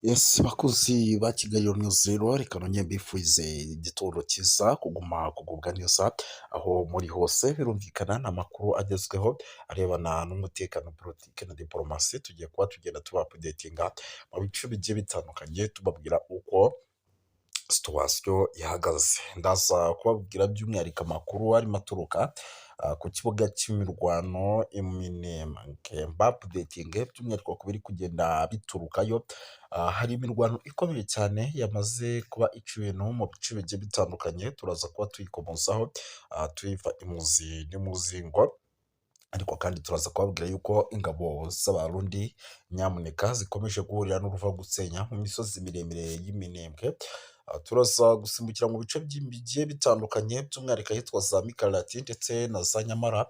Yes, bakozi ba Kigali News rero, reka nongere mbifurize igitondo cyiza, kuguma kugubwa neza aho muri hose. Birumvikana ni amakuru agezweho arebana n'umutekano, politiki na diporomasi. Tugiye kuba tugenda tuba updatinga mu bice bigiye bitandukanye, tubabwira uko situation ihagaze. Ndaza kubabwira by'umwihariko amakuru arimo aturuka ku kibuga cy'imirwano i Minembwe, mba updatinge by'umwihariko ku biri kugenda biturukayo. Hari imirwano ikomeye cyane yamaze kuba ica ibintu mu bice bigiye bitandukanye, turaza kuba tuyikomozaho tuyiva imuzi n'imuzingo. Ariko kandi turaza kubabwira yuko ingabo z'Abarundi nyamuneka zikomeje guhurira n'uruva gusenya mu misozi miremire y'iMinembwe. Turaza gusimbukira mu bice bigiye bitandukanye, by'umwihariko ahitwa za Mikarati ndetse na za Nyamara,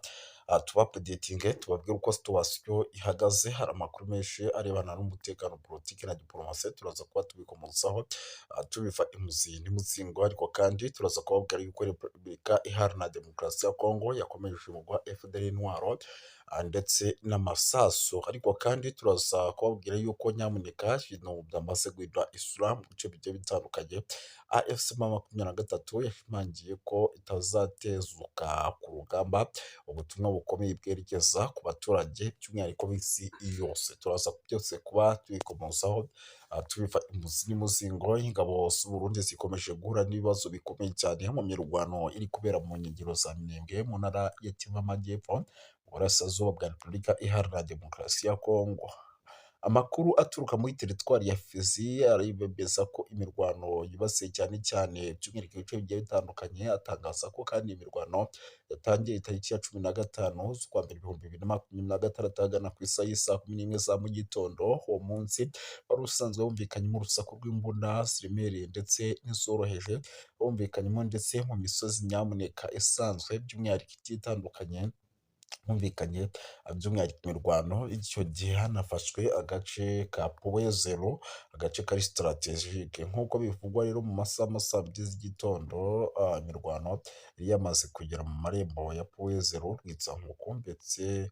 tuba updatinge, tubabwire uko situation ihagaze. Hari amakuru menshi arebana n'umutekano, politiki na diporomasi, turaza kuba tubikomozaho tubiva imuzi n'imuzingo. Ariko kandi turaza kubabwira yuko Repubulika Iharanira Demokarasi ya Kongo yakomeje guha FDLR intwaro ndetse n'amasasu. Ariko kandi turaza kubabwira yuko nyamuneka ibintu byamaze guhindura isura mu bice bigiye bitandukanye. AFC M23 yashimangiye ko itazatezuka ku rugamba, ubutumwa bukomeye bwerekeza ku baturage by'umwihariko b'isi yose. Turaza byose kuba tubikomozaho tubiva imuzi n'imuzingo. Ingabo z'Uburundi zikomeje guhura n'ibibazo bikomeye cyane mu mirwano iri kubera mu nkengero za Minembwe, mu ntara ya Kivu y'Amajyepfo, mu burasirazuba bwa Repubulika Iharanira Demokarasi ya Kongo. Amakuru aturuka muri teritwari ya Fizi aremeza ko imirwano yibasiye cyane cyane by'umwihariko ibice bigiye bitandukanye. Atangaza ko kandi imirwano yatangiye tariki ya 15 z'ukwa mbere 2026, ahagana ku isaha y'isaa 11 za mu gitondo. Uwo munsi wari usanzwe wumvikanyemo urusaku rw'imbunda ziremereye ndetse n'izoroheje, wumvikanyemo ndetse mu misozi nyamuneka isanzwe by'umwihariko igiye itandukanye, humvikanye by'umwihariko imirwano. Icyo gihe hanafashwe agace ka Point Zéro, agace kari stratégique nk'uko bivugwa. Rero mu masaha ma saa mbiri z'igitondo, imirwano yari yamaze kugera mu marembo ya Point Zéro, Rwitsankuku, ndetse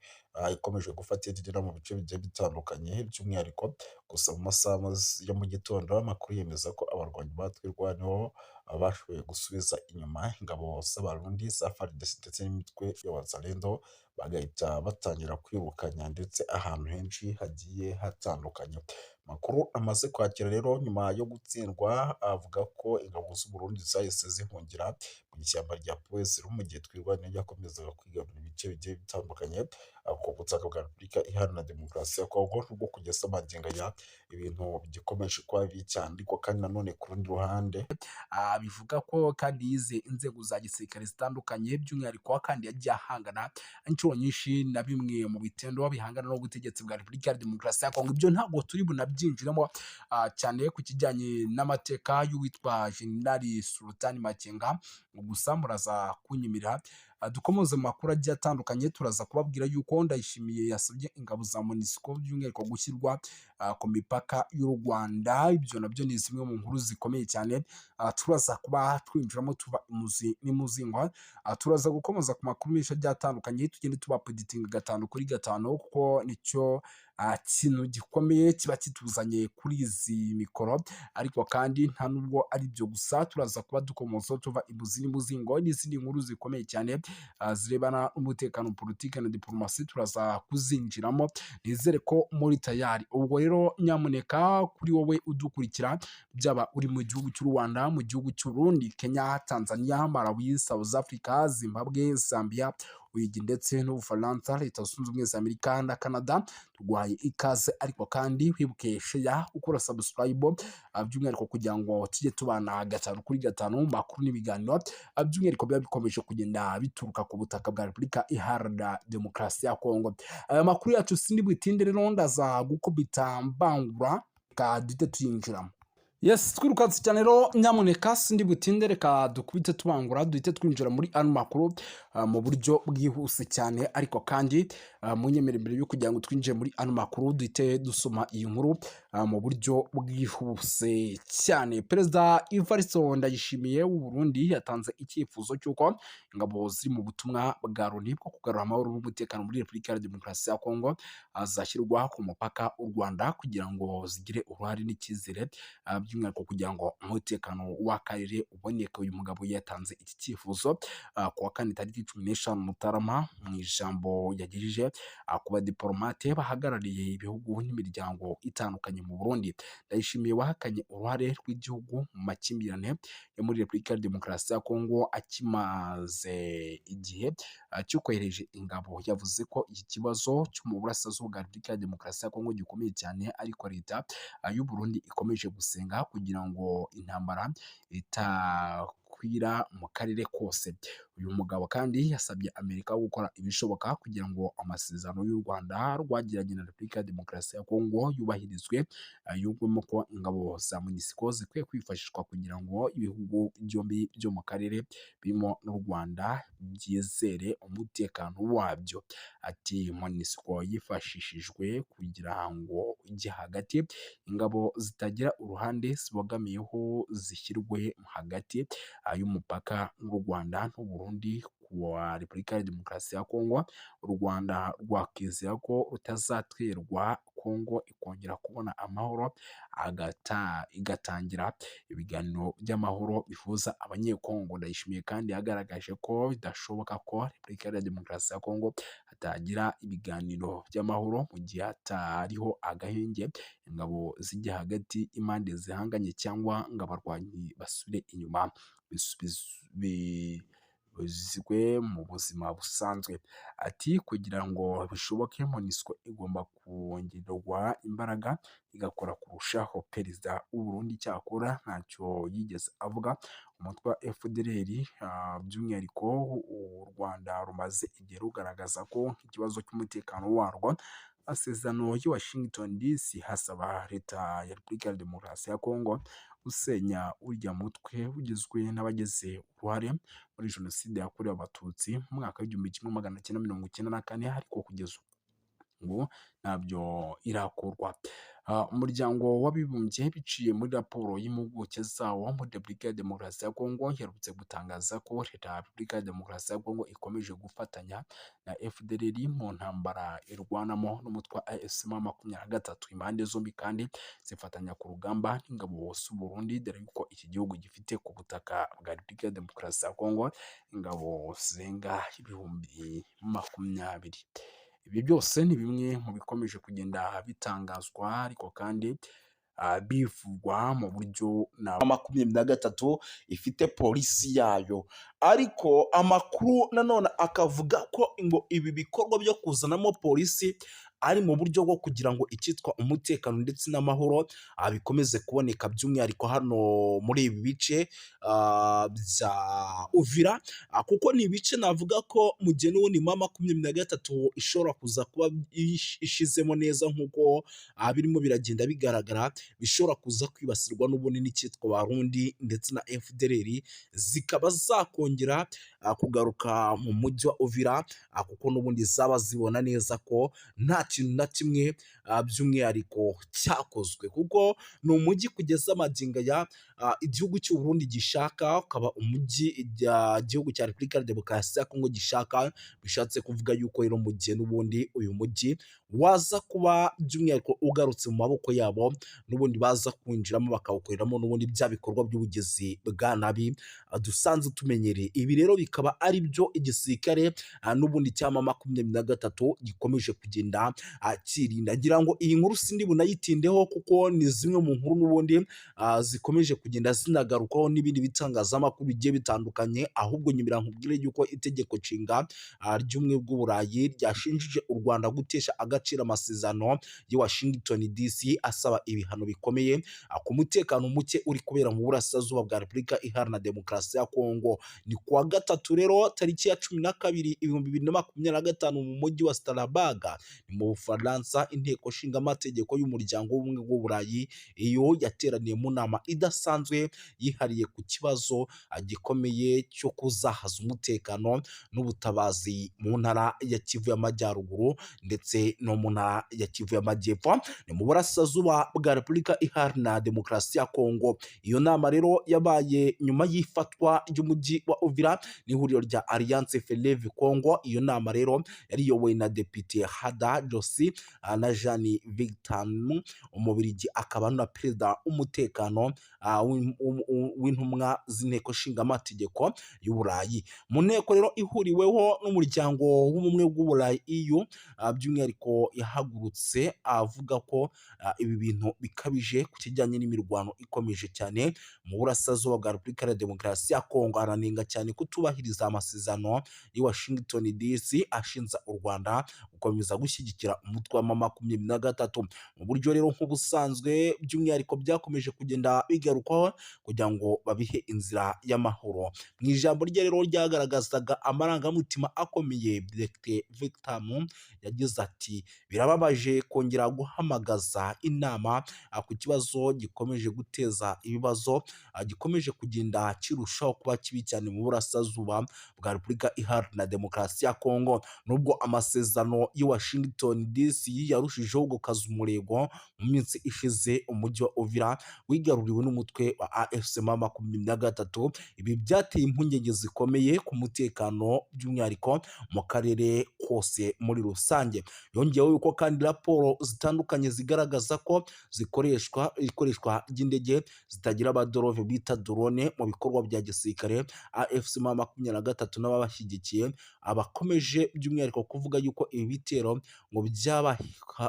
ikomeje gufata indi ntera mu bice bigiye bitandukanye by'umwihariko. Gusa mu masaha ya mu gitondo, amakuru yemeza ko abarwanyi ba Twirwaneho bashoboye gusubiza inyuma ingabo z'Abarundi za FARDC ndetse n'imitwe ya Wazalendo, bagahita batangira kwirukanya ndetse ahantu henshi hagiye hatandukanye. Amakuru amaze kwakira rero nyuma yo gutsindwa avuga ko ingabo z'u Burundi zahise zihungira mu ishyamba rya Point Zéro, mu gihe Twirwaneho yakomezaga kwigarurira ibice bigiye bitandukanye ku butaka bwa Repubulika Iharanira Demokarasi ya Kongo, nubwo kugeza magingo aya ibintu bigikomeje kuba bibi cyane. Ariko kandi nanone ku rundi ruhande, bivuga ko kandi yize inzego za gisirikare zitandukanye, by'umwihariko kandi yagiye ahangana inshuro nyinshi na bimwe mu bitendo bihangana n'ubutegetsi bwa Repubulika ya Demokarasi ya Kongo. Ibyo ntabwo turi bunabyinjiramo cyane ku kijyanye n'amateka y'uwitwa Jenerali Sultani Makenga, gusa muraza kunyemerera dukomoze mu makuru agiye atandukanye. Turaza kubabwira yuko Ndayishimiye yasabye ingabo za MONUSCO by'umwihariko gushyirwa ku mipaka y'u Rwanda. Ibyo nabyo ni zimwe mu nkuru zikomeye cyane turaza kuba twinjiramo tuva imuzi n'imuzingo. Turaza gukomeza ku makuru menshi agiye atandukanye, tugende tuba updatinga gatanu kuri gatanu, kuko nicyo kintu gikomeye kiba kituzanye kuri izi mikoro. Ariko kandi nta nubwo ari ibyo gusa, turaza kuba dukomozaho tuva imuzi n'imuzingo n'izindi nkuru zikomeye cyane zirebana n'umutekano, politiki na diporomasi, turaza kuzinjiramo. Nizere ko muri tayari. Ubwo rero nyamuneka kuri wowe udukurikira, byaba uri mu gihugu cy'u Rwanda, mu gihugu cy'u Burundi, Kenya, Tanzania, Malawi, South Africa, Zimbabwe, Zambia, Bubiligi ndetse n'Ubufaransa, Leta Zunze Ubumwe za Amerika na Canada, tuguhaye ikaze. Ariko kandi wibuke share, ukora subscribe, by'umwihariko kugira ngo tujye tubana gatanu kuri gatanu mu makuru n'ibiganiro by'umwihariko biba bikomeje kugenda bituruka ku butaka bwa Repubulika Iharanira Demokarasi ya Kongo. Aya makuru yacu sindi butinde rero, ndaza gukubita mbangura, reka duhite tuyinjiramo. Yes, twirukanse cyane rero. Nyamuneka sindi butinde, reka dukubite tubangura, duhite twinjira muri ano makuru mu buryo bwihuse cyane. Ariko kandi munyemere, mbere yo kugira ngo twinjire muri ano makuru, duhite dusoma iyi nkuru mu buryo bwihuse cyane. Perezida Evariste Ndayishimiye w'u Burundi yatanze icyifuzo cy'uko ingabo ziri mu butumwa bwa Loni bwo kugarura amahoro n'umutekano muri Repubulika ya Demokarasi ya Kongo zashyirwa ku mupaka w'u Rwanda kugira ngo zigire uruhare n'icyizere, by'umwihariko kugira ngo umutekano w'akarere uboneke. Uyu mugabo yatanze iki cyifuzo ku wa kane tariki 15 Mutarama, mu ijambo yagejeje ku badipolomate bahagarariye ibihugu n'imiryango itandukanye mu Burundi. Ndayishimiye wahakanye uruhare rw'igihugu mu makimbirane yo muri Repubulika ya Demokarasi ya Kongo akimaze igihe cyokohereje ingabo, yavuze ko iki kibazo cyo mu burasirazuba bwa Repubulika ya Demokarasi ya Kongo gikomeye cyane, ariko leta y'u Burundi ikomeje gusenga kugira ngo intambara itakwira mu karere kose. Uyu mugabo kandi yasabye Amerika gukora ibishoboka kugira ngo amasezerano y'u Rwanda rwagiranye na Repubulika ya Demokarasi ya Kongo yubahirizwe. Yungwemo ko ingabo za MONUSCO zikwiye kwifashishwa kugira ngo ibihugu byombi byo mu karere birimo n'u Rwanda byizere umutekano wabyo. Ati: "MONUSCO yifashishijwe kugira ngo ijye hagati, ingabo zitagira uruhande zibogamiyeho zishyirwe hagati y'umupaka w'u Rwanda n'u Burundi wa Repubulika ya Demokarasi ya Kongo. U Rwanda rwakwizera ko rutazaterwa, Kongo ikongera kubona amahoro, igatangira ibiganiro by'amahoro bihuza Abanyekongo." Ndayishimiye kandi yagaragaje ko bidashoboka ko Repubulika ya Demokarasi ya Kongo hatagira ibiganiro by'amahoro mu gihe hatariho agahenge, ingabo zijya hagati y'impande zihanganye, cyangwa ngo abarwanyi basubire inyuma bizwe mu buzima busanzwe. Ati: "Kugira ngo bishoboke, MONUSCO igomba kongererwa imbaraga, igakora kurushaho." Perezida w'u Burundi cyakora ntacyo yigeze avuga umutwe wa FDLR by'umwihariko. U Rwanda rumaze igihe rugaragaza ko ikibazo cy'umutekano warwo, amasezerano y'i Washington DC hasaba leta ya Repubulika ya Demokarasi ya Kongo gusenya urya mutwe ugizwe n'abagize uruhare muri Jenoside yakorewe Abatutsi mu mwaka w'1994, ariko kugeza ubu ntabyo irakorwa. Umuryango w'Abibumbye, biciye muri raporo y'impuguke zawo muri Repubulika ya Demokarasi ya Kongo, iherutse gutangaza ko leta ya Repubulika ya Demokarasi ya Kongo ikomeje gufatanya na FDLR mu ntambara irwanamo n'umutwe wa AFC M23. Impande zombi kandi zifatanya ku rugamba n'ingabo z'u Burundi, dore yuko iki gihugu gifite ku butaka bwa Repubulika ya Demokarasi ya Kongo ingabo zirenga 20,000. Ibi byose ni bimwe mu bikomeje kugenda bitangazwa, ariko kandi bivugwa mu buryo na 23 ifite polisi yayo, ariko amakuru nanone akavuga ko ngo ibi bikorwa byo kuzanamo polisi ari mu buryo bwo kugira ngo icyitwa umutekano ndetse n'amahoro bikomeze kuboneka, by'umwihariko hano muri ibi bice bya Uvira, kuko ni ibice navuga ko mu gihe n'ubundi M23 ishobora kuza kuba ishizemo neza nk'uko birimo biragenda bigaragara, bishobora kuza kwibasirwa n'ubundi n'icyitwa Barundi ndetse na FDLR, zikaba zakongera kugaruka mu mujyi wa Uvira, kuko n'ubundi zaba zibona neza ko nta kintu na kimwe by'umwihariko cyakozwe, kuko ni umujyi kugeza magingo aya igihugu cy'u Burundi gishaka, ukaba umujyi igihugu cya Repubulika ya Demokarasi ya Kongo gishaka. Bishatse kuvuga yuko rero mu gihe n'ubundi uyu mujyi waza kuba by'umwihariko ugarutse mu maboko yabo, n'ubundi baza kwinjiramo bakawukoreramo n'ubundi bya bikorwa by'ubugizi bwa nabi dusanzwe tumenyereye. Ibi rero bikaba ari byo igisirikare n'ubundi cya M23 gikomeje kugenda cyirinda. Ngira ngo iyi nkuru sindi bunayitindeho, kuko ni zimwe mu nkuru n'ubundi zikomeje kugenda zinagarukaho n'ibindi bitangazamakuru bigiye bitandukanye. Ahubwo nyumira nkubwire yuko itegeko nshinga ry'Ubumwe bw'Uburayi ryashinjije u Rwanda gutesha agaciro amasezerano y'i Washington DC asaba ibihano bikomeye ku mutekano muke uri kubera mu burasirazuba bwa Repubulika Iharanira Demokarasi ya Kongo. Ni kuwa gatatu rero tariki ya 12 2025 mu mujyi wa Strasbourg, ni mu Bufaransa, inteko nshingamategeko y'umuryango w'ubumwe bw'Uburayi iyo yateraniye mu nama idasanzwe yihariye ku kibazo gikomeye cyo kuzahaza umutekano n'ubutabazi mu ntara ya Kivu y'Amajyaruguru ndetse no mu ntara ya Kivu y'Amajyepfo, ni mu burasirazuba bwa Repubulika Iharanira Demokarasi ya Kongo. Iyo nama rero yabaye nyuma y'ifatwa ry'umujyi wa Uvira n'ihuriro rya Alliance Fleuve Congo. Iyo nama rero yari iyobowe na Depite Hada Josi na Jean Victor, Umubirigi akaba na perezida w'umutekano w'intumwa z'inteko nshingamategeko y'Uburayi. Mu nteko rero ihuriweho n'umuryango w'ubumwe bw'Uburayi EU, by'umwihariko yahagurutse avuga ko ibi bintu bikabije ku kijyanye n'imirwano ikomeje cyane mu burasirazuba bwa Repubulika ya Demokarasi ya Kongo, aranenga cyane kutubahiriza amasezerano y'i Washington DC ashinja u Rwanda gukomeza gushyigikira umutwe wa M23 mu buryo rero nk'ubusanzwe, by'umwihariko byakomeje kugenda bigarukwaho kugira ngo babihe inzira y'amahoro. Mu ijambo rye rero ryagaragazaga amarangamutima akomeye, Dr Victor yagize ati: "Birababaje kongera guhamagaza inama ku kibazo gikomeje guteza ibibazo, gikomeje kugenda kirushaho kuba kibi cyane mu burasirazuba bwa Repubulika Iharanira Demokarasi ya Kongo. Nubwo amasezerano y'i Washington DC yarushijeho gukaza umurego, mu minsi ishize umujyi wa Uvira wigaruriwe n'umutwe wa AFC M23. Ibi byateye impungenge zikomeye ku mutekano, by'umwihariko mu karere kose muri rusange." Yongeyeho yuko kandi raporo zitandukanye zigaragaza ko zikoreshwa ikoreshwa ry'indege zitagira abadereve bita drone mu bikorwa bya gisirikare. AFC M23 n'ababashyigikiye abakomeje by'umwihariko kuvuga yuko ibi bitero ngo byaba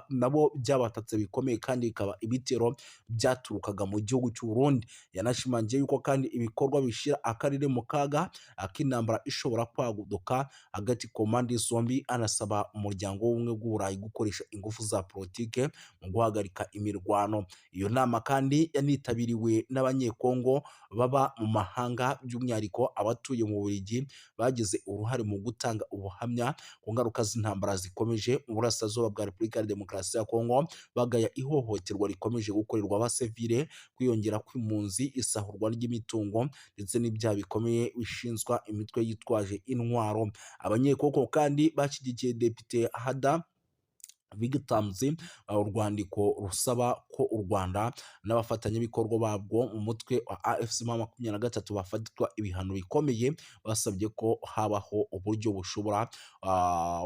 nabo byabatatse bikomeye, kandi bikaba ibitero byaturukaga mu gihugu cy'u Burundi. Yanashimangiye yuko kandi ibikorwa bishyira akarere mu kaga k'intambara ishobora kwaduka hagati ku mpande zombi, anasaba umuryango w'ubumwe bw'Uburayi gukoresha ingufu za politike mu guhagarika imirwano. Iyo nama kandi yanitabiriwe n'Abanyekongo baba mu mahanga, by'umwihariko abatuye mu Bubiligi, bagize uruhare mu gutanga ubuhamya ku ngaruka z'intambara zikomeje mu burasirazuba bwa Repubulika ya Demokarasi ya Kongo, bagaya ihohoterwa rikomeje gukorerwa abasivile, kwiyongera kw'impunzi, isahurwa ry'imitungo ndetse n'ibyaha bikomeye bishinzwa imitwe yitwaje intwaro. Abanyekongo kandi bashyigikiye Depite Hada Vigtamzi urwandiko rusaba ko u Rwanda n'abafatanyabikorwa babwo mu mutwe wa AFC M23 bafatirwa ibihano bikomeye. Basabye ko habaho uburyo bushobora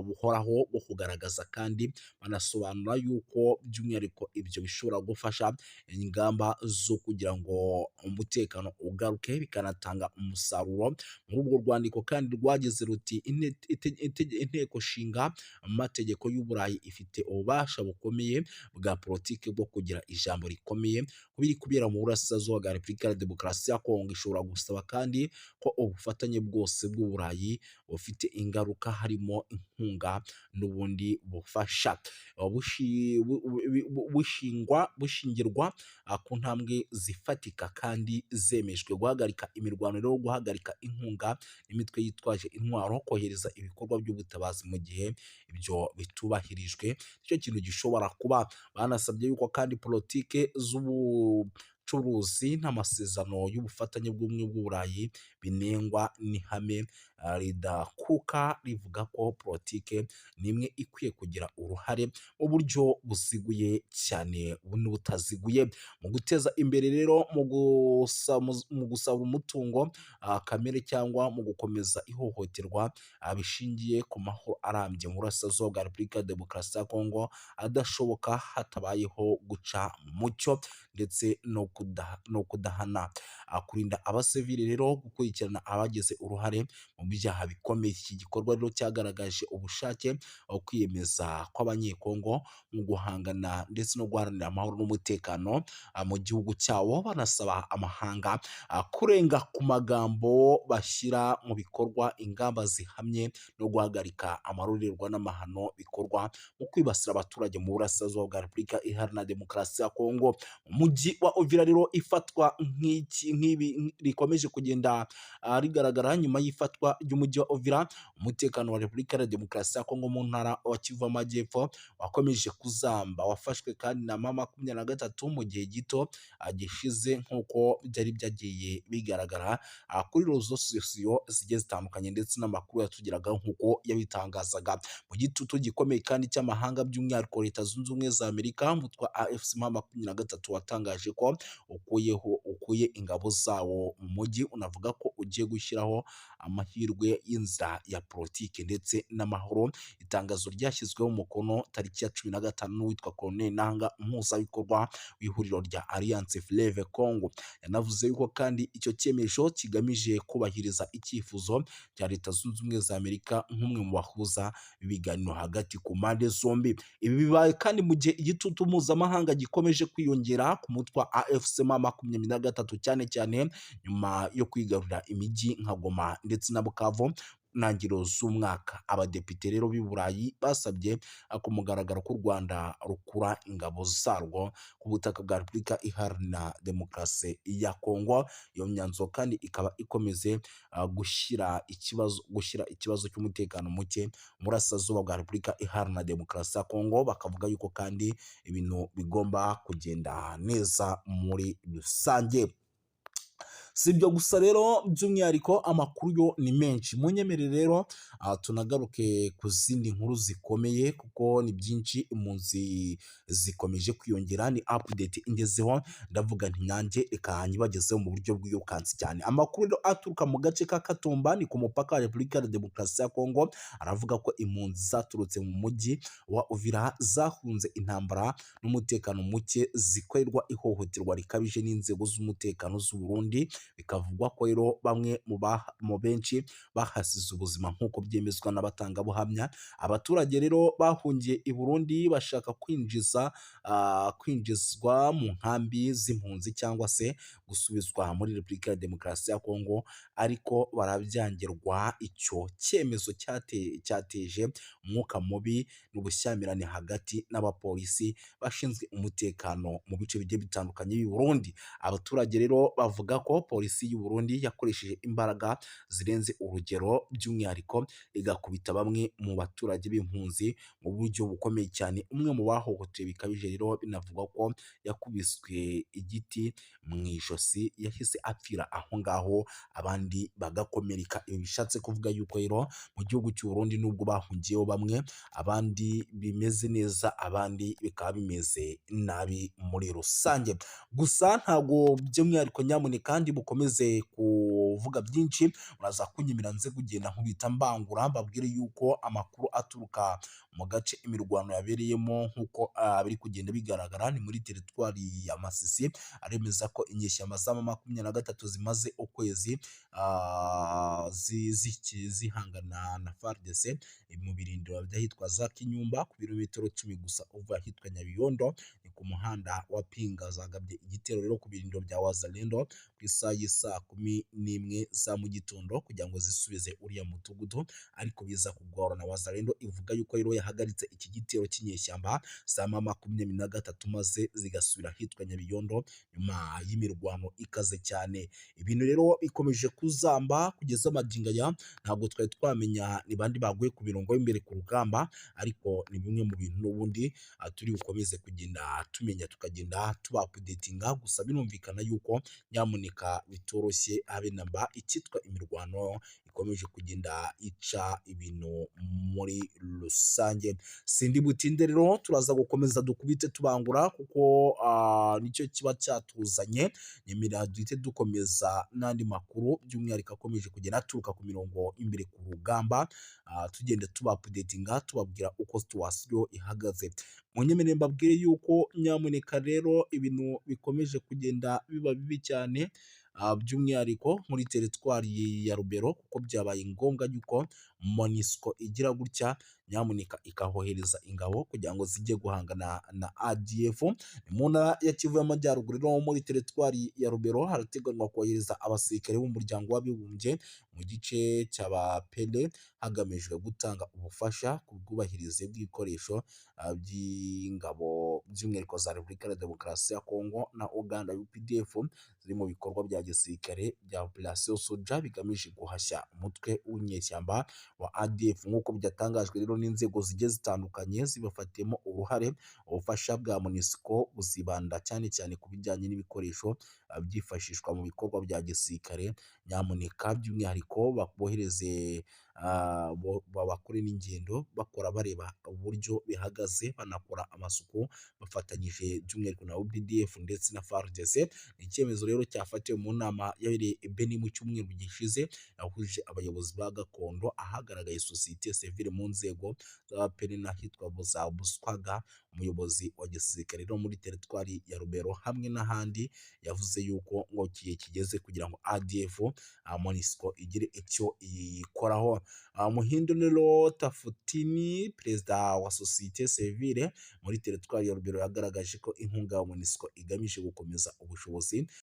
buhoraho bwo kugaragaza, kandi banasobanura yuko by'umwihariko ibyo bishobora gufasha ingamba zo kugira ngo umutekano ugaruke, bikanatanga umusaruro. Muri urwo rwandiko kandi rwagize ruti: "Inteko nshinga amategeko y'Uburayi ifite ububasha bukomeye bwa politiki bwo kugira ijambo rikomeye ku biri kubera mu burasirazuba bwa Repubulika ya Demokarasi ya Kongo. Ishobora gusaba kandi ko ubufatanye bwose bw'Uburayi bufite ingaruka, harimo inkunga n'ubundi bufasha, bushingirwa ku ntambwe zifatika kandi zemejwe: guhagarika imirwano rero, guhagarika inkunga imitwe yitwaje intwaro, kohereza ibikorwa by'ubutabazi. Mu gihe ibyo bitubahirijwe, nicyo kintu gishobora kuba." Banasabye yuko kandi politike z'ubucuruzi n'amasezerano y'ubufatanye bw'ubumwe bw'Uburayi binengwa n'ihame ridakuka rivuga ko politike ni imwe ikwiye kugira uruhare mu buryo buziguye cyane n'ubutaziguye mu guteza imbere rero mu gusaba umutungo kamere cyangwa mu gukomeza ihohoterwa bishingiye ku mahoro arambye mu burasirazuba bwa Repubulika ya Demokarasi ya Kongo adashoboka hatabayeho guca mu mucyo ndetse no kudahana, kurinda abasivili rero, gukurikirana abagize uruhare mu byaha bikomeye. Iki gikorwa rero cyagaragaje ubushake, kwiyemeza kw'Abanyekongo mu guhangana ndetse no guharanira amahoro n'umutekano mu gihugu cyabo, banasaba amahanga kurenga ku magambo bashyira mu bikorwa ingamba zihamye no guhagarika amarorerwa n'amahano bikorwa mu kwibasira abaturage mu burasirazuba bwa Repubulika Iharanira Demokarasi ya Kongo. Umujyi wa Uvira Uvira rero ifatwa nk'iki nk'ibi rikomeje kugenda rigaragara nyuma y'ifatwa ry'umujyi wa Uvira, umutekano wa Repubulika ya Demokarasi ya Kongo mu ntara wa Kivu Amajyepfo wakomeje kuzamba, wafashwe kandi na M23 mu gihe gito gishize, nk'uko byari byagiye bigaragara kuri réseaux sociaux zigiye zitandukanye ndetse n'amakuru yatugeragaho nk'uko yabitangazaga. Mu gitutu gikomeye kandi cy'amahanga, by'umwihariko Leta Zunze Ubumwe za Amerika, umutwe wa AFC M23 watangaje ko ukuyeho ukuye ingabo zawo mu mujyi, unavuga ko ugiye gushyiraho amahirwe y'inzira ya politiki ndetse n'amahoro. Itangazo ryashyizweho umukono tariki ya 15 n'uwitwa Colonel Nanga, umuhuzabikorwa w'ihuriro rya Alliance Fleuve Congo. Yanavuze yuko kandi icyo cyemezo kigamije kubahiriza icyifuzo cya Leta Zunze Ubumwe za Amerika nk'umwe mu bahuza ibiganiro hagati ku mpande zombi. Ibi bibaye kandi mu gihe igitutu mpuzamahanga gikomeje kwiyongera ku mutwe wa AFC M23, cyane cyane nyuma yo kwigarurira imijyi nka Goma ndetse na Bukavu ntangiriro z'umwaka. Abadepite rero b'i Burayi basabye ku mugaragaro ko u Rwanda rukura ingabo zarwo ku butaka bwa Repubulika Iharanira Demokarasi ya Kongo. Iyo myanzuro kandi ikaba ikomeze gushyira ikibazo cy'umutekano muke mu burasirazuba bwa Repubulika Iharanira Demokarasi ya Kongo, bakavuga yuko kandi ibintu bigomba kugenda neza muri rusange. Si ibyo gusa rero, by'umwihariko amakuru yo ni menshi. Munyemerere rero tunagaruke ku zindi nkuru zikomeye, kuko ni byinshi. Impunzi zikomeje kwiyongera, ni update ingezeho, ndavuga nti nanjye reka nyibagezeho mu buryo bwirukansi cyane. Amakuru rero aturuka mu gace ka Katumba, ni ku mupaka wa Repubulika ya Demokarasi ya Kongo, aravuga ko impunzi zaturutse mu mujyi wa Uvira zahunze intambara n'umutekano muke, zikorerwa ihohoterwa rikabije n'inzego z'umutekano z'u Burundi. Bikavugwa ko rero bamwe mu benshi bahasize ubuzima, nk'uko byemezwa n'abatangabuhamya. Abaturage rero bahungiye i Burundi bashaka kwinjizwa mu nkambi z'impunzi cyangwa se gusubizwa muri Repubulika ya Demokarasi ya Kongo, ariko barabyangirwa. Icyo cyemezo cyateje umwuka mubi n'ubushyamirane hagati n'abapolisi bashinzwe umutekano mu bice bigiye bitandukanye by'i Burundi. Abaturage rero bavuga ko polisi y'u Burundi yakoresheje imbaraga zirenze urugero, by'umwihariko igakubita bamwe mu baturage b'impunzi mu buryo bukomeye cyane. Umwe mu bahohotewe bikabije rero binavugwa ko yakubiswe igiti mu ijosi, yahise apfira aho ngaho, abandi bagakomereka. Ibi bishatse kuvuga yuko rero mu gihugu cy'u Burundi, nubwo bahungiyeho bamwe, abandi bimeze neza, abandi bikaba bimeze nabi muri rusange. Gusa ntabwo by'umwihariko, nyamuneka ndi bukomeze kuvuga byinshi, muraza kunyemera nze kugenda nkubita mbangura, mbabwire yuko amakuru aturuka mu gace imirwano yabereyemo, nk'uko biri kugenda bigaragara, ni muri teritwari ya Masisi, aremeza ko inyeshyamba za M23 zimaze ukwezi zihangana na FARDC mu birindiro by'ahitwa za Kinyumba, ku birometero 10 gusa uva ahitwa Nyabiyondo, ni ku muhanda wa Pinga. Zagabye igitero rero ku birindiro bya Wazalendo ku isaha y'isaa 11 za mu gitondo kugira ngo zisubize uriya mudugudu, ariko biza kugorana. Wazalendo ivuga yuko rero yahagaritse iki gitero cy'inyeshyamba za M23, maze zigasubira ahitwa Nyabiyondo nyuma y'imirwano ikaze cyane. Ibintu rero bikomeje kuzamba kugeza magingo aya, ntabwo twari twamenya ni bande baguye ku mirongo y'imbere ku rugamba, ariko ni bimwe mu bintu n'ubundi turi bukomeze kugenda tumenya, tukagenda tuba updatinga. Gusa birumvikana yuko nyamuneka bitoroshye habe namba, icyitwa imirwano ikomeje kugenda ica ibintu muri rusange. Sindi butinde rero, turaza gukomeza dukubite tubangura, kuko nicyo kiba cyatuzanye. Nyemerera duhite dukomeza n'andi makuru, by'umwihariko akomeje kugenda aturuka ku mirongo imbere ku rugamba, tugenda tuba updatinga, tubabwira uko situation ihagaze. Munyemerere mbabwire yuko nyamuneka rero ibintu bikomeje kugenda biba bibi cyane, by'umwihariko muri teritwari ya Rubero, kuko byabaye ngombwa yuko MONUSCO igira gutya nyamuneka ikahohereza ingabo kugira ngo zijye guhangana na ADF. Ni mu ntara ya Kivu y'Amajyaruguru rero, muri teritwari ya Rubero, harateganywa kohereza abasirikare b'umuryango w'abibumbye mu gice cy'Abapele, hagamijwe gutanga ubufasha ku bwubahirize bw'ibikoresho by'ingabo, by'umwihariko za Repubulika ya Demokarasi ya Kongo na Uganda UPDF, ziri mu bikorwa bya gisirikare bya Operation Soja bigamije guhashya umutwe w'inyeshyamba wa ADF, nk'uko byatangajwe rero n'inzego zigiye zitandukanye zibafatiyemo uruhare. Ubufasha bwa MONUSCO buzibanda cyane cyane ku bijyanye n'ibikoresho byifashishwa mu bikorwa bya gisirikare. Nyamuneka by'umwihariko bohereze, bakore n'ingendo bakora bareba uburyo bihagaze, banakora amasuku bafatanyije by'umwihariko na UPDF ndetse na FARDC. Ni icyemezo rero cyafatiwe mu nama yabereye i Beni mu cyumweru gishize, yahuje abayobozi ba gakondo, ahagaragaye sosiyete sivile mu nzego z'Abapene n'ahitwa za Buswaga. Umuyobozi wa gisirikare rero muri teritwari ya Rubero hamwe n'ahandi yavuze yuko ngo igihe kigeze kugira ngo ADF MONUSCO igire icyo iyikoraho. Muhindo rero Tafutini, perezida wa sosiyete sivile muri teritwari ya Rubero, yagaragaje ko inkunga ya MONUSCO igamije gukomeza ubushobozi.